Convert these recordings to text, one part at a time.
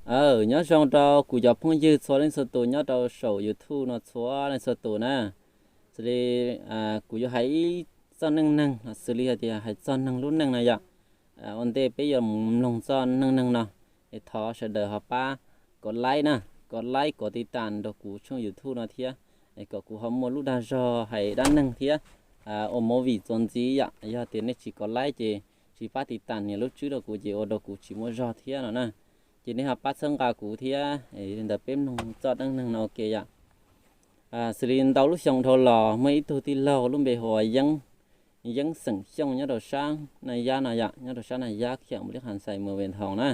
Aw, nyob zoo rau kuv cov phooj ywg txhua leej txhua tus nyob rau saum YouTube no txhua leej txhua tus na. Xws li kuv yuav hais ib txoj neej neeg, xws li hais tias hais txog neeg lub neej no yom. Ua ntej peb yuav mus mloog txoj neej neeg no, es thov sawv daws ho pab kov like na, kov like kov tiv tam rau kuv tshooj YouTube no thiab, kom kuv ho muaj lub dag zog hais dab neeg thiab ua movie txuas ntxiv yom. Yog tias nej tsis kov like ces tsis pab tiv tam nias lub tswb rau kuv ces ua rau kuv tsis muaj zog thiab no na. Ces nej ho pab txhawb nqa kuv thiab. Li ntawd peb mloog txoj neej neeg no ua ke yom. Xws li ntau lub xyoo dhau los muaj ib tug tij laug lub npe hu ua Yeeb, Yeeb xeem Xyooj nyob rau sab Naj Yab no yom, nyob rau sab Naj Yab khiam mus li Khas Xais Muas Ves Thoos na.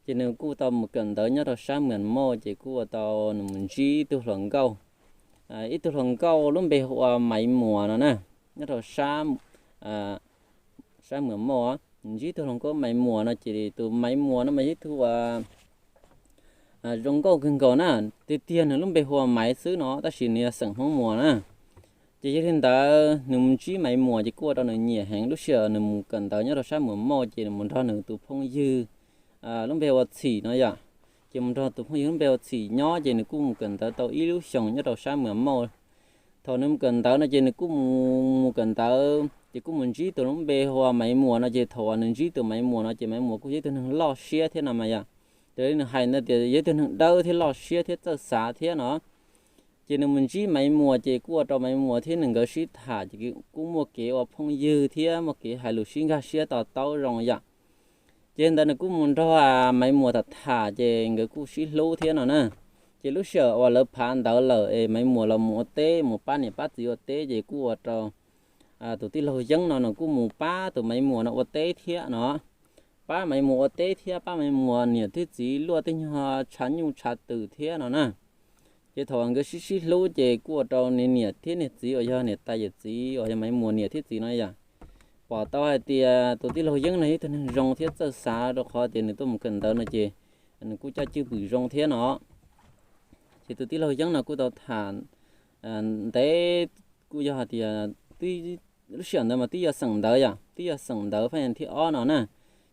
Ces nws kuj tau mus kawm ntawv nyob rau sab Mws Mauj ces kuj ua tau nws mus ntsib ib tug hluas nkauj, ib tug hluas nkauj lub npe hu ua Maiv Muas no na, nyob rau sab Mws Mauj. Ntsib tus hluas nkauj Maiv Muas no ces tus Maiv Muas no mas yog ib tug zoo nkauj kawg nkaus na. Tiag tiag nws lub npe hu ua Maiv xwb no tab sis nws yog xeem Hmoob Muas na. Ces yog li ntawd nws mus ntsib Maiv Muas ces kuj ua rau nws nyiam heev. Lub sij hawm nws mus kawm ntawv nyob rau sab Mws Mauj ces nws mus nrog nws tus phooj ywg lub npe ua Txhim no yom. Ces mus nrog tus phooj ywg lub npe ua Txhim nyob ces nws kuj mus kawm ntawv tau ib lub xyoos nyob rau sab Mws Mauj. Thaum nws mus kawm ntawv no ces nws kuj mus mus kawm ntawv ces kuj mus ntsib tus lub npe hu ua Maiv Muas no. Ces thaum uas nws ntsib tus Maiv Muas no ces Maiv Muas kuj yog ib tug neeg loj siab thiab no mas yom. Raws li nws hais ntawd tias yog ib tug neeg dawb thiab loj siab thiab txawj xav thiab no. Ces nws mus ntsib Maiv Muas ces kuj ua rau Maiv Muas thiab nws nkawd sib tham ces kuj muaj kev ua phooj ywg thiab muaj kev hais lus sib nkag siab to taub zoo yom. Ces ntawd nws kuj mus nrog Maiv Muas tham tham ces nkawd kuj sib hlub thiab no na. Ces lub sij hawm uas lawv phav ntawv lawm es Maiv Muas los mus ua teb, mus pab niam pab txiv ua teb ces kuj ua rau tus tij laug Yeeb no nws kuj mus pab tus Maiv Muas no ua teb thiab no. Pab Maiv Muas ua teb thiab pab Maiv Muas niam thiab txiv luaj tej nyuag tshav nyuj tshav twm thiab no na. Ces thaum nkawd sib sib hlub ces kuj ua rau niag niam thiab niag txiv uas yog niam tais yawm txiv uas yog Maiv Muas niam thiab txiv no yom, pom tau hais tias tus tij laug Yeeb no yog ib tug neeg zoo thiab txawj xav rau qhov tias nws tuaj mus kawm ntawv no ces nws kuj coj cwj pwm zoo thiab no. Ces tus tij laug Yeeb no kuj tau tham ntev, kuj yog hais tias lub sij hawm ntawd mas twb yog xeem ntawv yom, twb yog xeem ntawv phab nyas thib ob no na.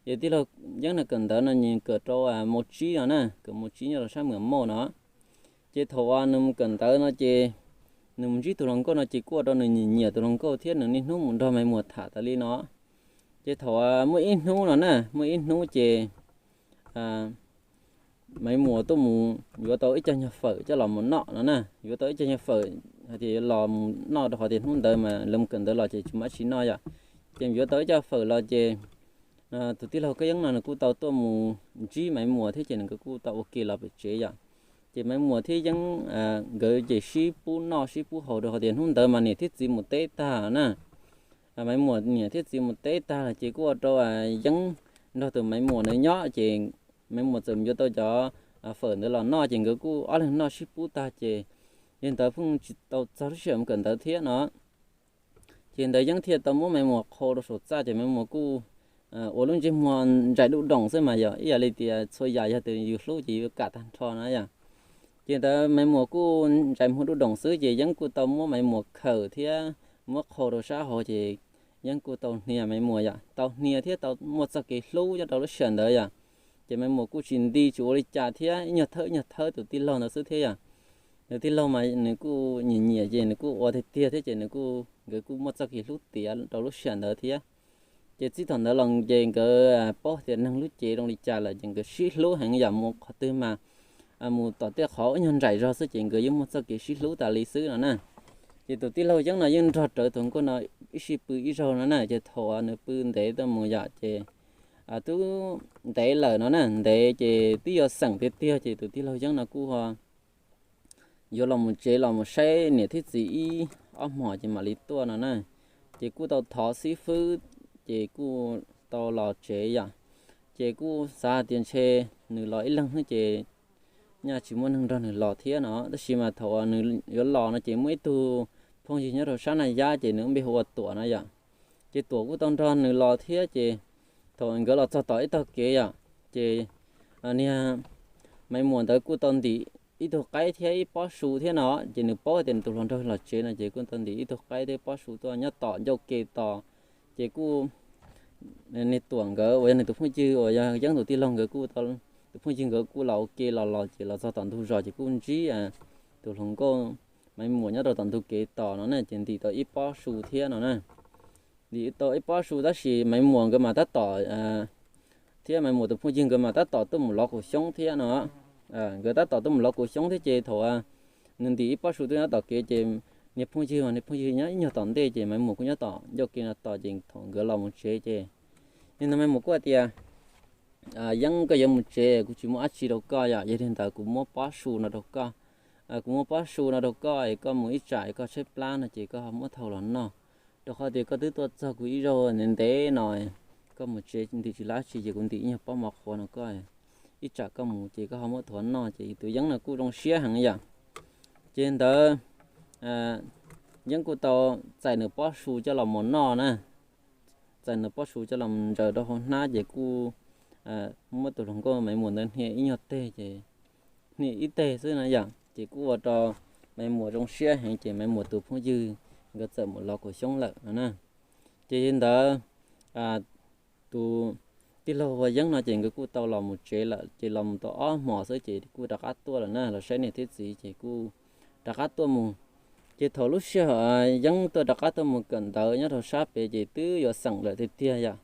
Ces tij laug Yeeb no kawm ntawv no nws kawm rau mos tsib no na, kawm mos tsib nyob rau sab Mws Mauj no. Ces thaum uas nws mus kawm ntawv no ces nws mus ntsib tus hluas nkauj no ces kuj ua rau nws nyiam nyiam tus hluas nkauj thiab nws niaj hnub mus nrog Maiv Muas tham tas li no. Ces thaum uas muaj ib hnub no na, muaj ib hnub ces Maiv Muas tuaj mus yuav tau ib co nyuag fawm coj los mus noj no na, yuav tau ib co nyuag fawm hais tias yuav los mus noj rau qhov tias hnub ntawd mas lawv mus kawm ntawv los ces tsis muaj dab tsi noj yom. Ces yuav tau ib co fawm los ces tus tij laug Kab Yeeb no nws kuj tau tuaj mus ntsib Maiv Muas thiab ces nws nkawd kuj tau ua ke los pem tsev yom. Ces Maiv Muas thiab Yeeb nkawd ces sib pub noj sib pub haus rau qhov tias hnub ntawd mas niam thiab txiv mus teb tag na. Maiv Muas niam thiab txiv mus teb tag lawm ces kuj ua rau Yeeb nrog tus Maiv Muas ntawd nyob ces Maiv Muas txawm yuav tau cov fawm ntawd los noj ces nkawd kuj ob leeg noj sib pub tag ces yog ntawd pheej tsis tau txog lub sij hawm mus kawm ntawv thiab no. Ces ntawd Yeeb thiaj tau muab Maiv Muas qhau rau saum txaj ces Maiv Muas kuj ua lub ntsej muag ntsais dub doos xwb mas yog ib yam li tias txhua yam yog tias yus hlub ces yus kam tag nrho na yom. Ces ntawd Maiv Muas kuj ntsais muag dub doos xwb ces Yeeb kuj tau muab Maiv Muas khawm thiab muab qhau rau sab hauv ces Yeeb kuj tau hnia Maiv Muas yom, tau hnia thiab tau muaj txoj kev hlub nyob rau lub sij hawm ntawd yom. Ces Maiv Muas kuj tsis nti tsis ua li cas thiab ib nyuag thawb ib nyuag thawb tus tij laug ntawd xwb thiab yom. Tus tij laug mas nws kuj nyiam nyiam ces nws kuj ua tiag tiag thiab ces nws kuj, nkawd kuj muaj txoj kev hlub tiav rau lub sij hawm ntawd thiab. Ces txij thaum ntawd los ces nkawd paub tias neeg lub cev zoo li cas lawm ces nkawd sib hlub heev yom, mus qhov twg mas mus tom tej qhov ib nyuag nraim zog xwb ces nkawd yeej muaj txoj kev sib hlub tas li xwb no na. Ces tus tij laug Yeeb no yeej nrog rawv tus nkauj no ib sij pw ib zaug no na, ces thaum nws pw ntev tuaj mus yom ces twb ntev lawm no na, ntev ces twb yuav xeem tiag tiag ces tus tij laug Yeeb no kuj yuav los mus tsev los mus saib niam thiab txiv ib ob hmos ces mam li tuaj no na. Ces kuj tau thov xib fwb ces kuj tau los tsev yom. Ces kuj xav hais tias ntshe nws los ib leeg xwb ces nyaj tsis muaj neeg nrog nws los thiab no, tab sis mas thaum uas nws yuav los no ces muaj ib tug phooj ywg nyob rau sab Naj Yab ces nws npe hu ua Tuam no yom. Ces Tuam kuj tau nrog nws los thiab ces thaum nkawd los txog tom ib tog kev yom, ces niag Maiv Muas ntawd kuj tau ntim ib tug qaib thiab ib pob su thiab no, ces nws paub tias nws tus hluas nraug los tsev no ces kuj tau ntim ib tug qaib thiab pob su tuaj nyob tom ncauj ke tos. Ces kuj niag Tuam nkawd uas yog nws tus phooj ywg uas yog Yeeb tus tij laug nkawd kuj tau, tus Phooj ywg nkawd kuj los ua ke los los ces los txog tom ntug zos ces kuj ntsib tus hluas nkauj Maiv Muas nyob rau tom ntug kev tos no na, ces ntim tau ib pob su thiab no na. Ntim tau ib pob su tab sis Maiv Muas nkawd mas tab tom, thiab Maiv Muas tus phooj ywg nkawd mas tab tom tuaj mus lov kaum xyoob thiab no. Nkawd tab tom tuaj mus lov kaum xyoob thiab ces thaum nws ntim ib pob su tuaj nyob tom kev ces niag phooj ywg, niag phooj ywg nyob ib nyuag tom ntej ces Maiv Muas kuj nyob tom ncauj ke no tos ces thaum nkawd los mus tsev ces, nim no Maiv Muas kuj hais tias, Yeeb, koj yuav mus tsev kuv tsis muaj dab tsi rau koj yom, yog li ntawd kuv muab pob su no rau koj. Kuv muab pob su no rau koj es koj mus ib tsam es koj tshaib plab no ces koj ho muab thau los noj, rau qhov tias koj twb tuaj txog kuv ib zaug ntev ntev no, koj mus tsev ntim tsis lab tsi ces kuv ntim ib nyuag pob mov qhuav no koj, ib tsam koj mus ces koj ho muab thau los noj. Ces tus Yeeb no kuj zoo siab heev yom. Ces ntawd Yeeb kuj tau txais nws pob su coj los mus noj na, txais nws pob su coj los ntsaws rau hauv hnab ces kuj muab tus hluas nkauj Maiv Muas ntawd hnia ib nyuag teg ces, hnia ib teg xwb na yom, ces kuj ua rau Maiv Muas zoo siab heev ces Maiv Muas tus phooj ywg nkawd txawm mus lov kaum xyoob lawm no na. Ces li ntawd tus tij laug hu ua Yeeb no ces nkawd kuj tau los mus tsev lawm ces los mus tau ob hmos xwb ces kuj rov qab tuaj lawm na, los saib niam thiab txiv ces kuj rov qab tuaj mus. Ces thaum lub sij hawm Yeeb tuaj rov qab tuaj mus kawm ntawv nyob rau sab pem ces twb yuav xeem lawm tiag tiag yom.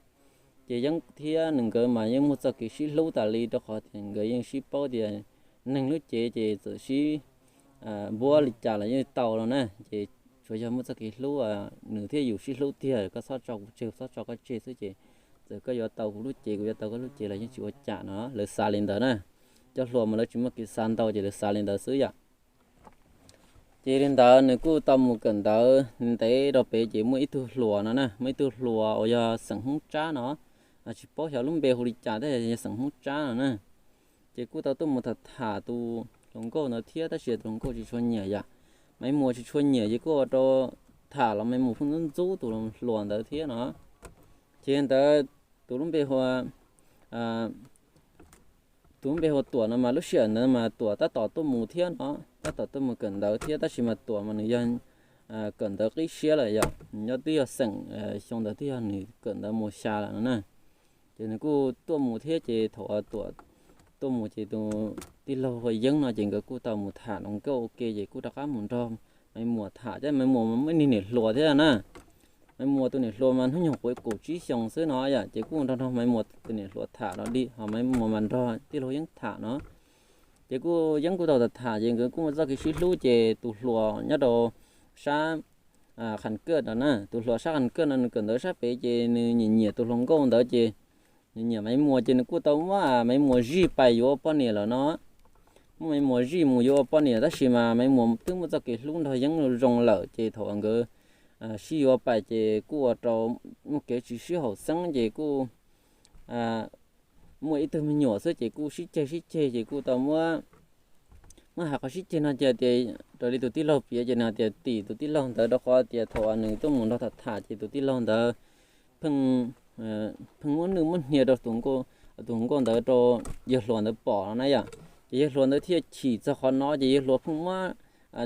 Ces Yeeb thiab nws nkawd mas yeej muaj txoj kev sib hlub tas li rau qhov tias nkawd yeej sib paub tias neeg lub cev ces txawm sib npuab li cas los yeej tau no na. Ces tsuas yog muaj txoj kev hlub, nws thiab yus sib hlub tiag, koj txhob tso kuv tseg, txhob tso koj tseg xwb ces txawm koj yuav tau kuv lub cev kuv yuav tau koj lub cev los yeej tsis ua cas no, lawv xav li ntawd na. Cov hluas mas lawv tsis muaj kev xav ntau ces lawv xav li ntawd xwb yom. Ces li ntawd nws kuj tau mus kawm ntawv ntev rau pem ces muaj ib tug hluas no na, muaj ib tug hluas uas yog xeem Hmoob Tsab no, tsis paub xyov lub npe hu li cas thiab, yog xeem Hmoob Tsab no na. Ces kuj tau tuaj mus tham tham tus hluas nkauj ntawd thiab tab sis tus hluas nkauj tsis tshua nyiam yom. Maiv Muas tsis tshua nyiam ces kuj ua rau tham los Maiv Muas pheej ntxub ntxub tus hluas ntawd thiab no. Ces ntawd tus lub npe hu tus lub npe hu ua Tuam no mas lub sij hawm ntawd mas Tuam tab tom tuaj mus thiab no, tab tom tuaj mus kawm ntawv thiab tab sis mas Tuam mas nws yog kawm ntawv qib siab lawm yom, nws nyob twb yog xeem, xyoo ntawd twb yog nws kawm ntawv mus xya lawm no na. Ces nws kuj tuaj mus thiab ces thaum Tuam tuaj mus ces tus tij laug hu ua Yeeb no ces nkawd kuj tau mus tham hluas nkauj ua ke ces kuj rov qab mus nrog Maiv Muas tham thiab. Maiv Muas mas muaj ib niag niam hluas thiab na. Maiv Muas tus niam hluas mas hnub nyoog kuj kaum tsib xyoos xwb no yom, ces kuj nrog nrog Maiv Muas tus niam hluas tham no li ho Maiv Muas mas nrog tij laug Yeeb tham no. Ces kuj Yeeb kuj tau tham tham ces nkawd kuj muaj txoj kev sib hlub ces tus hluas nyob rau sab Khas Kaj no na, tus hluas sab Khas Kaj no nws kawm ntawv sab pem ces nws nyiam nyiam tus hluas nkauj ntawd ces nws nyiam Maiv Muas ces nws kuj tau muab Maiv Muas zij pais yuav ua poj niam lawm no. Muab Maiv Muas zij mus yuav ua poj niam tab sis mas Maiv Muas twb muaj txoj kev hlub nrog Yeeb zoo lawm ces thaum nkawd sib yuav pais ces kuj ua rau muaj kev tsis sib haum xeeb ces kuj muaj ib tug me nyuam xwb ces kuj sib ceg sib ceg ces kuj tau muab, muab hais qhov sib ceg no ces tias raws li tus tij laug piav ces nws tias tim tus tij laug ntawd rau qhov tias thaum nws tuaj mus nrog tham tham ces tus tij laug ntawd pheej, pheej muab nwj muab hnia rau tus nkauj ntawd rau yawg hluas ntawd pom no na yom. Ces yawg hluas ntawd thiaj chim txog qhov no ces yawg hluas pheej muab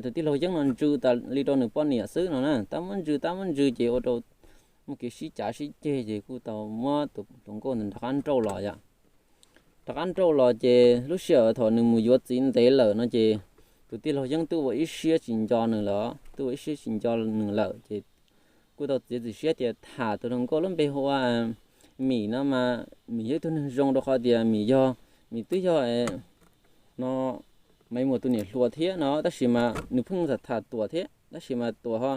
tus tij laug Yeeb no ntsw tas li rau nws poj niam xwb no na, tab muab ntsw tab muab ntsw ces ua rau muaj kev sib cav sib ceg ces kuj tau muab tus hluas nkauj ntawd rov qab nrauj los yom. Rov qab nrauj los ces lub sij hawm thaum nws mus yuav txiv ntev lawm no ces tus tij laug Yeeb twb ua ib siab tsis nco nws lawm, twb ua ib siab tsis nco nws lawm ces kuj tau txiav txim siab tias tham tus hluas nkauj lub npe hu ua Mim no mas Mim yog ib tug neeg zoo rau qhov tias Mim yog, Mim twb yog no Maiv Muas tus niam hluas thiab no tab sis mas nws pheej tham tham Tuam thiab tab sis mas Tuam ho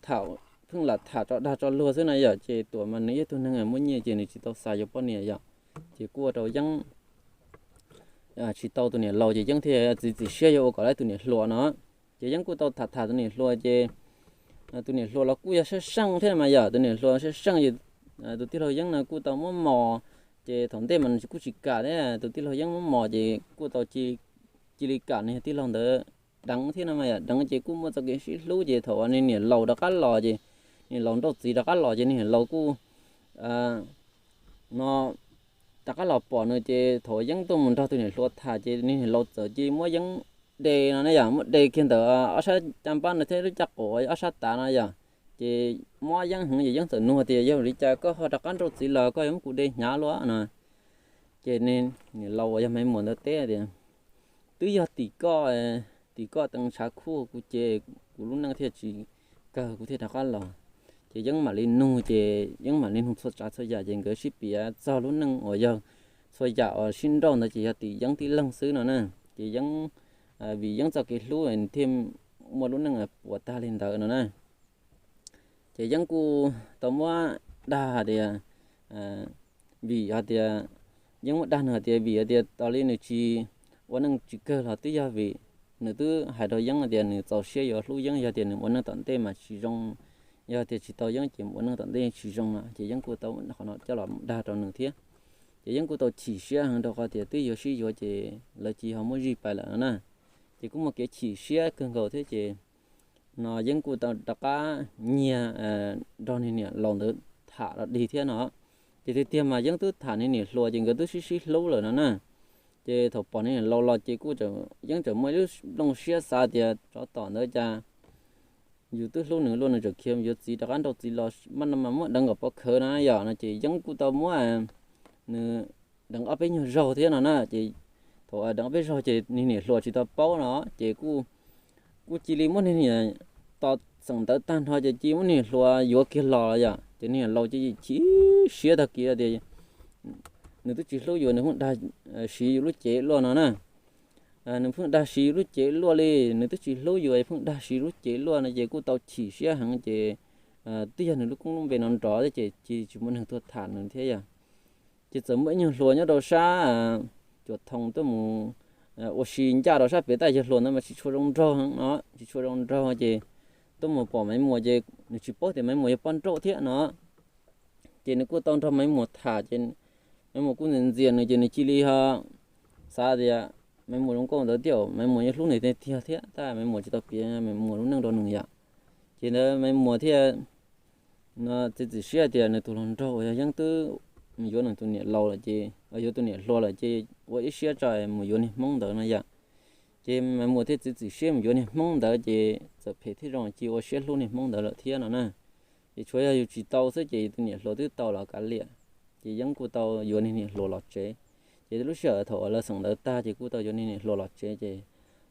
tham, pheej lam tham tso dag tso luag xwb no yom, ces Tuam mas nws yog tus neeg muaj nyiaj ces nws tsis tau xav yuav poj niam yom. Ces kuj ua rau Yeeb tsis tau tus niam laus ces Yeeb thiaj txiav txim siab yuav ua kom lawv tus niam hluas no. Ces Yeeb kuj tau tham tham tus niam hluas ces tus niam hluas los kuj yog sab seej thiab mas yom, tus niam hluas sab seej, tus tij laug Yeeb no kuj tau muab mos, ces thaum ntej mas nws kuj tsis kam thiab, tus tij laug Yeeb muab mos ces kuj tau cia li kam nws yog tij laug ntawd deev thiab no mas yom, deev ces kuj muaj txoj kev sib hlub ces thaum uas nws niam laus rov qab los ces, niam laus nrauj txiv rov qab los ces nws niam laus kuj no rov qab los pom nws ces thaum Yeeb tuaj mus nrog tus niam hluas tham ces nws niam laus txawm cia li muab Yeeb de no na yom, muab de kiag ntawm ob sab caj npab no thiab lub caj qaum ob sab tav no yom. Ces mob Yeeb heev ces Yeeb txawm nug tias yog li cas koj ho rov qab nrauj txiv los koj yuav muab kuv de hnyav luaj no. Ces niam laus uas yog Maiv Muas ntawd teb tias, twb yog tim koj, tim koj tee tshav khuj kuv ces kuv lub neej thiaj tsis kawg kuv thiaj rov qab los. Ces Yeeb mam li nug, ces Yeeb mam li nug txhua tsav txhua yam ces nkawd sib piav txog lub neej uas yog txhua yam uas sib nrauj ntawd ces yog tim Yeeb tib leeg xwb no na. Ces Yeeb, vim Yeeb txoj kev hlub thiaj muaj lub neej puas tag li ntawd no na. Ces Yeeb kuj tau muab dag hais tias, vim hais tias, Yeeb muab dag nws hais tias vim hais tias tos li nws tsis ua neej tsis kawg los twb yog vim nws twb hais rau Yeeb tias nws txaus siab yuav hlub Yeeb, yog tias nws ua neej tom ntej mas tsis zoo, yog tias tsis tau Yeeb ces ua neej tom ntej tsis zoo no. Ces Yeeb kuj tau qhov no coj los dag rau nws thiab. Ces Yeeb kuj tau chim siab heev rau qhov tias twb yuav sib yuav ces lawv cia li ho muab zij pais lawm no na. Ces kuj muaj kev chim siab kawg nkaus thiab ces no Yeeb kuj tau rov qab nyiag nrog niag niam laus ntawd tham los dig thiab no. Ces tiag tiag mas Yeeb twb tham niag niam hluas ces nkawd twb sib sib hlub lawm no na. Ces thaum pom niag niam laus los ces kuj, Yeeb tseem muaj ib lub nplooj siab xav tias tsov tom ntawd cas yus twb hlub nws luaj nws tseem khiav yuav txiv rov qab nrauj txiv los mas no mas muab deev kom pov khawv no yom no ces Yeeb kuj tau muab nws deev ob peb nyuag zaug thiab no na. Ces thaum deev ob peb zaug ces niag niam hluas tsis tau paub no ces kuj, kuj cia li muab niag niam, tos xeem ntawd tag nrho ces cia li muab niag niam hluas yuav kiag los yom. Ces niag niam laus ces chim siab tag kiag tias nws twb tsis hlub yus nws pheej dag siv yus lub cev luaj no na. Nws pheej dag siv yus lub cev luaj li, nws twb tsis hlub yus pheej dag siv lub cev luaj no ces kuj tau chim siab heev ces twb yog nws lub koob lub npe no nrov thiab ces cia li tsis muaj neeg tuaj tham nws thiab yom. Ces txawm muaj ib nyuag hluas nyob rau sab Cuam Thoo tuaj mus ua si ncaj rau sab pem, tab yawg hluas ntawd mas tsis tshua zoo nraug no, tsis tshua zoo nraug ces tuaj mus pom Maiv Muas ces nws tsis paub tias Maiv Muas yog poj nrauj thiab no. Ces nws kuj tau nrog Maiv Muas tham ces Maiv Muas kuj ntxias ntxias nws ces nws cia li ho xav tias Maiv Muas zoo nkauj ntawd thiab, Maiv Muas yeej hlub nws tiag tiag thiab tab Maiv Muas tsis tau piav Maiv Muas lub neej rau nws yom. Ces ntawd Maiv Muas thiaj no txiav txim siab tias nws tus hluas nraug uas yog Yeeb twb mus yuav nws tus niam laus lawm ces, yuav tus niam hluas lawm ces ua ib siab tso mus yuav niag Hmoob ntawd no yom. Ces Maiv Muas thiaj txiav txim siab mus yuav niag Hmoob ntawd ces txawm phem thiab zoo cia ua siab hlub niag Hmoob ntawd lawm thiab no na. Ces tshuav yog yus tsis tau xwb ces yus tus niam hluas twb tau los kav liam. Ces Yeeb kuj tau yuav niag niam hluas los tsev. Ces lub sij hawm thaum uas lawv xeem ntawd tag ces kuj tau yuav niag niam hluas los tsev ces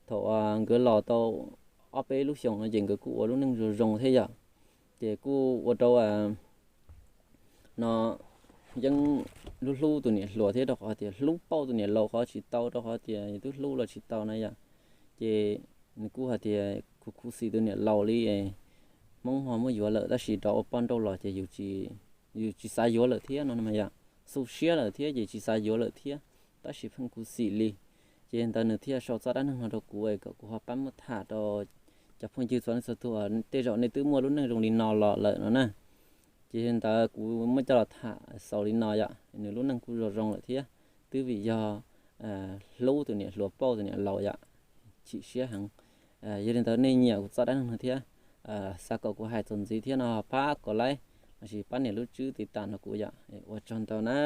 thaum uas nkawd los tau ob peb lub xyoos no ces nkawd kuj ua lub neej zoo zoo thiab yom. Ces kuj ua rau no Yeeb hlub hlub tus niam hluas thiab rau qhov tias hlub pauj tus niam laus qhov tsis tau rau qhov tias yus twb hlub los tsis tau na yom. Ces nws kuj hais tias khuv khuv xim tus niam laus li, Hmoob ho muab yuav lawm tab sis rov ua poj nrauj los ces yus tsis xav yuav lawm thiab no yom. Xu siab lawm thiab ces tsis xav yuav lawm thiab, tab sis pheej khuv xim li. Ces ntawd nws thiaj sau txoj dab neeg no rau kuv kom kuv ho pab muab tham rau cov phooj ywg txhua leej txhua tus, tej zaum nej twb muaj lub neej zoo li no los lawm no na. Ces ntawd kuv muab coj los tham xaus li no yom, nws lub neej kuj zoo zoo lawm thiab, twb vim yog hlub tus niam hluas pauj tus niam laus yom, chim siab heev. Yog li ntawd nej nyiam kuv txoj dab neeg no thiab, xav kom kuv hais txuas ntxiv thiab no pab kom like lossis pab nias lub tswb tiv tam no kuv yom. Ua tsaug ntau na.